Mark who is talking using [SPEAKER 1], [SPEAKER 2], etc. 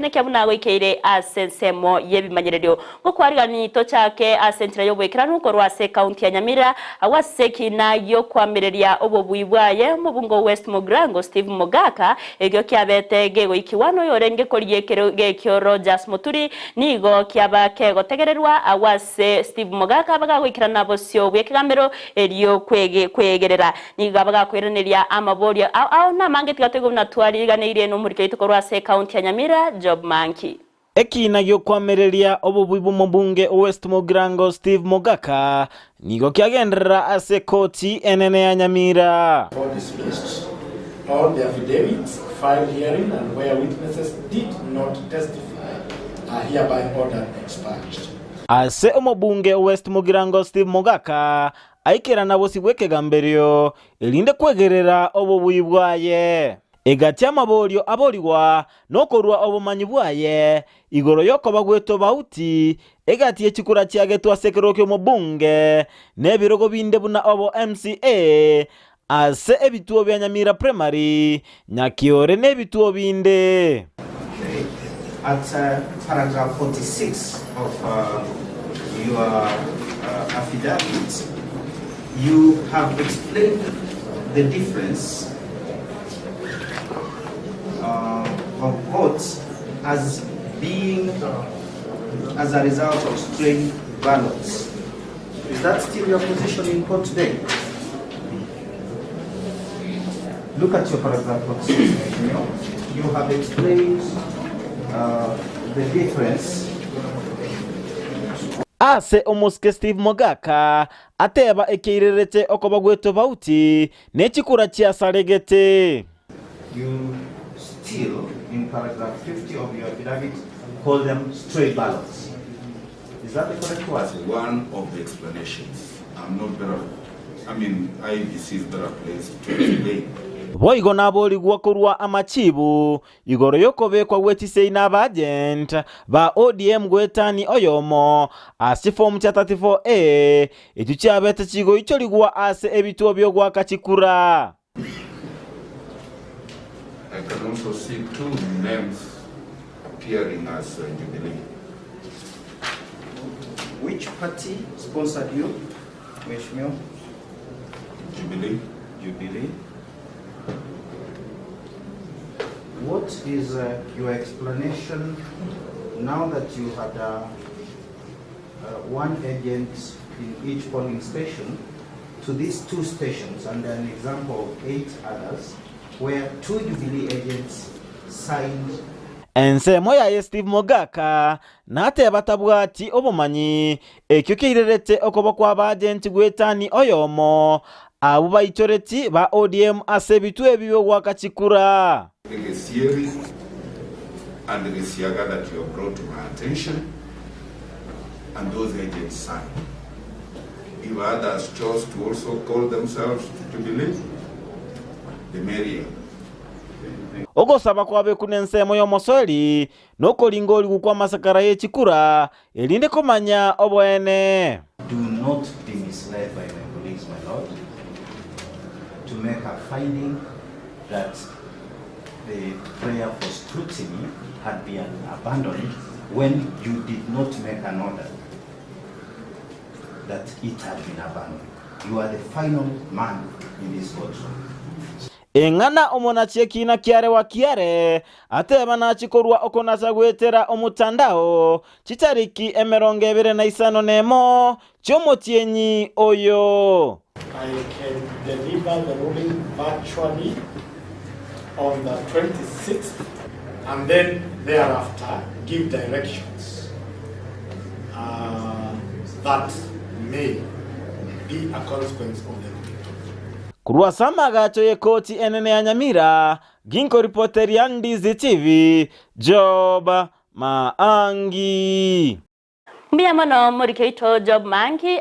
[SPEAKER 1] Naki buna agoikeire ase ensemo y'ebimanyererio. Ngokwarigani tochake ase enchera y'oboikeranu korwa ase ekaunti ya Nyamira, agwo ase ekina gi'okoamereria obobui bwaye omobunge o West Mugirango Steve Mogaka, ekio kiabete gegoikigwa noyorenge korigia ekerogo ekio Rogers Muturi, nigo kiaba kegotegererwa agwo ase Steve Mogaka bagagoikerana bosio bw'ekegambero erio kwegerera. Nigo bagakoiraneria amaborio ao ao namange tiga toigwe buna twariganeirie nomoriki oito korwa ase ekaunti ya Nyamira, Job Manki.
[SPEAKER 2] Ekiina gi'okoamereria obobui bw'omobunge o West Mugirango Steve Mogaka nigo kiagenderera ase ekoti enene ya Nyamira.
[SPEAKER 3] All dismissed. All the affidavits filed herein and where witnesses did not testify are hereby ordered expunged.
[SPEAKER 2] Ase omobunge o West Mugirango Steve Mogaka aikerana bosio bw'ekegamberio, erinde kwegerera obobui bwaye. Egati amaborio aborigwa nokorua obomanyi bwaye igoro y'okoba gw'etobauti egati ye chikura chiagetwe ase ekerogo ki'omobunge na ebirogo binde buna obo MCA ase ebituo bia Nyamira Primary, Nyakiore na ebituo binde.
[SPEAKER 4] At paragraph 46 of your affidavit, you have explained the difference of votes as being as a result of stray ballots. Is that still your position in court today? Look at your paragraph 46, Mheshimiwa. You have explained uh, the difference
[SPEAKER 2] Ase omosike Steve Mogaka ateba ekeirerete okoba gw'etobauti ne chikura chiasaregete.
[SPEAKER 4] You still, in paragraph 50 of your affidavit, call them stray ballots. Is that the correct word?
[SPEAKER 5] One of the explanations. I'm not better, I mean, IEBC is better placed to explain.
[SPEAKER 2] Boigo naborigwa korwa amachibu igoro y'okobekwa gwe chisei na abaagent ba ODM goetani oyomo ase chifomu chia 34A echio chiabete chigoichorigwa ase ebituo bi'ogoaka chikura.
[SPEAKER 5] I can also see two names appearing as Jubilee.
[SPEAKER 4] Which party sponsored you, Mheshimiwa?
[SPEAKER 5] Jubilee.
[SPEAKER 4] Jubilee. What is uh, your explanation now that you had uh, uh, one agent in each polling station to these two stations and an example of eight others where two Jubilee agents signed
[SPEAKER 2] Ensemo yaye Steve Mogaka nateba tabwati obomanyi ekio keirerete okoba kw'abaagenti gw'etani oyomo abwo baichoreti ba ODM ase ebituo ebi bi'ogoaka chikura.
[SPEAKER 5] Gesieri and Gesiaga that you have brought to my attention and those agents signed. If others chose to also call themselves Jubilee, the merrier.
[SPEAKER 2] Ogosaba kwabekwa nensemo y'omosori, nokoringorigwa kw'amasakara ye chikura, erinde komanya oboene.
[SPEAKER 4] Do not be misled by my colleagues, my lord, to make a finding that the prayer for scrutiny had been abandoned when you did not make an order that it had been abandoned. You are the final man in this courtroom.
[SPEAKER 2] Eng'ana omonachi ekiina kiare wa kiare ateba nachie korua okonacha goetera omotandao chitariki 25 chi'omotienyi oyo.
[SPEAKER 3] I can deliver the ruling virtually on the 26th and then thereafter give directions uh, that may be a consequence of the ruling.
[SPEAKER 2] Korwa ase amagacho y'ekoti enene ya Nyamira, ginkoripoteria Ndizi TV, Job Maangi.
[SPEAKER 1] Mbuya mono morike oito Job Maangi.